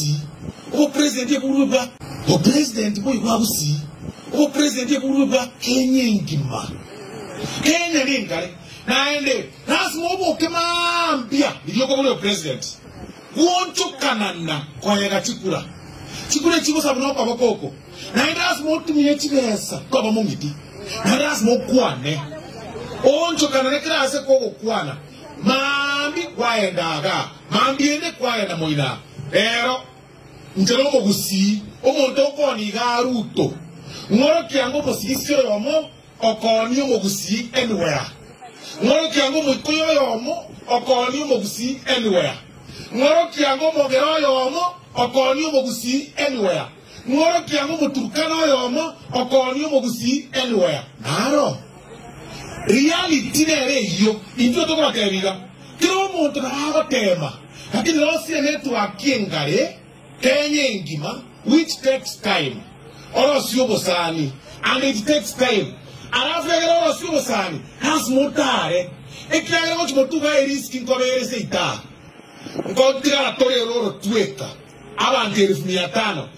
Gusii, obopresident eborwe bwa obopresident boyo bwa Gusii, obopresident eborwe bwa Kenya engima. Kenya nenkare naende lasima oboke mambia riria okobora obopresident. Gwonchokanana koega chikura. Chikura echi chigosabwa nokoboko oko, naende lasima otumie chibesa toba mong'iti, naende lasima okwane. Oonchokanane kera ase kogokwana, Maambia kwaenda igaa, maambia ende kwaenda moino aa. Rero inche nomogusii, omonto okoonia igaa Ruto, ng'orokia ng'a omosigisi oyomo okoonia omogusii anywhere. Ng'orokia ng'a omoikoyo oyomo okoonia omogusii anywhere. Ng'orokia ng'a omogere oyomo okoonia omogusii anywhere. Ng'orokia ng'a omoturukana oyomo okoonia omogusii anywhere. Naro reality nere eyio. Intwe tokobatebia iga, kera omonto nabo agoteema, lakini rosie network engare Kenya engima which takes time orosie obosani and it takes time alafu egere orosie obosani lasima otare ekiagera gochi motuga eriski nkobere seita nkotigara tore eroro tweka abanto elfu mia tano.